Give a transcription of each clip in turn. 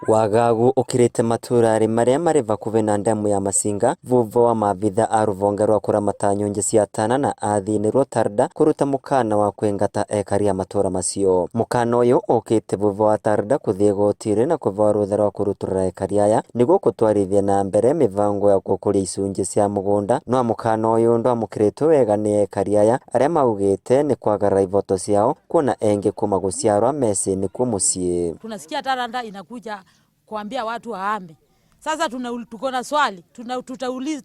Wagagu ukirite maturari maria mari vakuvi na ndemu ya Masinga vuva wa maabitha a ruvonge rwa kuramata nyunji cia Tana na Athi nirwo Tarda kuruta mukana wa kwingata ekari a matura macio. Mukana uyu ukite vuva wa Tarda kuthie igoti-ini na kuvewa rutha rwa kuruturura ekari aya niguo kutwarithia na mbere mivango ya gukuria icunji cia mugunda. No mukana uyu ndwamukiritwe wega ni ekari aya aria maugite ni kwagarara ivoto ciao kuona engi kuma guciarwa meci nikuo mucii. Tunasikia Taranda inakuja kuambia watu waame. Sasa tuko na swali,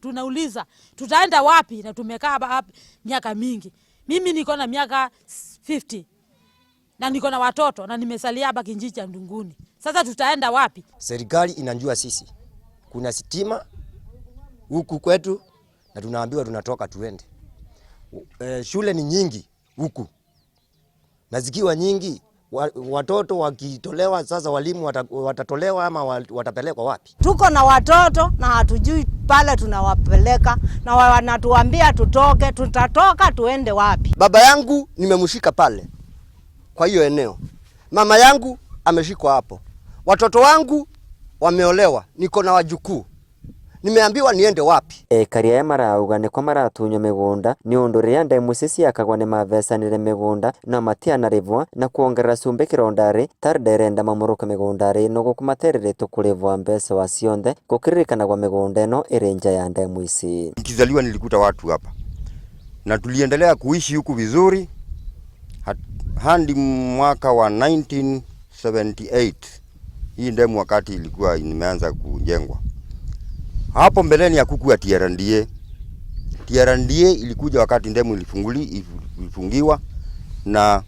tunauliza tutaenda wapi na tumekaa hapa miaka mingi. Mimi niko na miaka 50 na niko na watoto na nimesalia hapa kijiji cha Ndunguni. Sasa tutaenda wapi? Serikali inajua sisi kuna stima huku kwetu na tunaambiwa tunatoka tuende. Shule ni nyingi huku na zikiwa nyingi watoto wakitolewa sasa walimu watatolewa ama watapelekwa wapi? Tuko na watoto na hatujui pale tunawapeleka, na wanatuambia tutoke, tutatoka tuende wapi? Baba yangu nimemshika pale kwa hiyo eneo, mama yangu ameshikwa hapo, watoto wangu wameolewa, niko na wajukuu. Nimeambiwa niende wapi? Ekari aya marauga niko maratunywo migunda ni undu riria ndemu ici ciakagwa ni mavecanire migunda no matianarivwa na kuongerera cumbi kirondari Tarda irenda mamuruke migundari ino guku materiritwo kurivwa mbeca wa cionthe gukiririkanagwa migunda ino iri nja ya ndemu ici. Nikizaliwa nilikuta watu hapa na tuliendelea kuishi huku vizuri hadi mwaka wa 1978. Hii ndemu wakati ilikuwa imeanza kujengwa. Hapo mbeleni hakukuwa TRNDA. TRNDA ilikuja wakati ndemu ilifungiwa na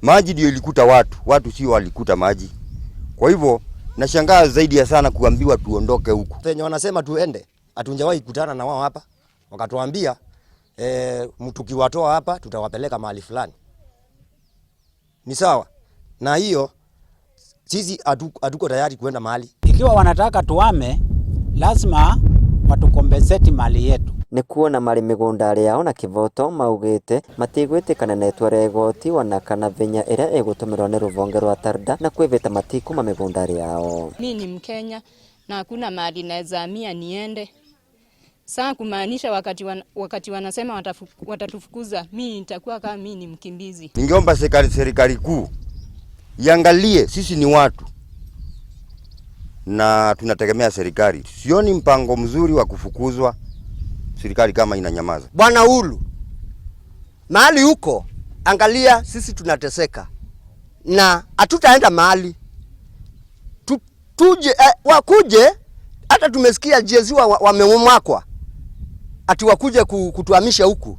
maji ndio ilikuta watu, watu sio walikuta maji. Kwa hivyo nashangaa zaidi ya sana kuambiwa tuondoke huku. Wenye wanasema tuende, hatujawahi kutana na wao hapa. Wakatuambia, tukiwatoa hapa tutawapeleka mahali fulani. Ni sawa. Na hiyo sisi hatuko tayari kuenda mahali. Ikiwa wanataka tuame, lazima watukompensate mali yetu. Ni kuona mari migunda yao na kivoto maugite matigwitikana na itua ria igoti ona kana vinya iria igutumirwo ni ruvonge rwa Tarda na kwivita matikuma migunda yao. Mimi ni Mkenya na hakuna mahali naweza hamia niende. Sasa kumaanisha wakati wanasema watatufukuza, mimi nitakuwa kama mimi ni mkimbizi. Ningeomba serikali kuu iangalie sisi ni watu na tunategemea serikali. Sioni mpango mzuri wa kufukuzwa serikali kama inanyamaza. Bwana Uhuru, mahali huko angalia sisi tunateseka na hatutaenda mahali. Tuje wakuje, hata tumesikia jezi wamemwakwa ati wakuje kutuhamisha huku.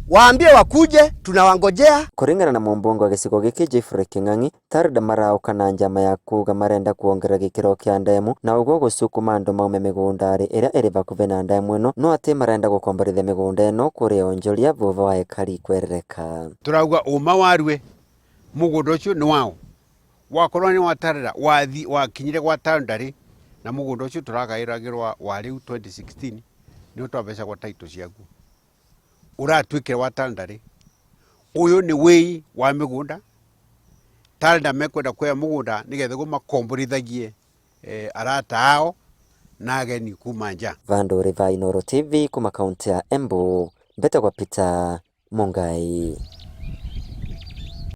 Waambie wakuje, tunawangojea. Kuringana na mumbunge wa gicigo giki Jeffrey King'ang'i, Tarda marauka na njama ya kuga marenda kuongerera gikiro kia ndemu na uguo gusukuma andu maume migundari iria iri vakuvi na ndemu ino, no ati marenda gukomborithia migunda ino kuri onjoria vuva wa ekari kwerereka. Turauga uma warue mugunda ucio ni wao, wakorwo ni wa Tarda wathi wakinyire gwa Tarda na mugunda ucio turagairagirwa wa riu 2016 ni twabecagwa title ciaku uratuikire wa Tarda ri uyu ni wei wa migunda. Tarda mekwenda kuoya mugunda nigetha guo makomborithagie arata ao na ageni kuma nja. Vandu Riva Inooro TV kuma kaunti ya Embu, mbetagwa Peter Mungai.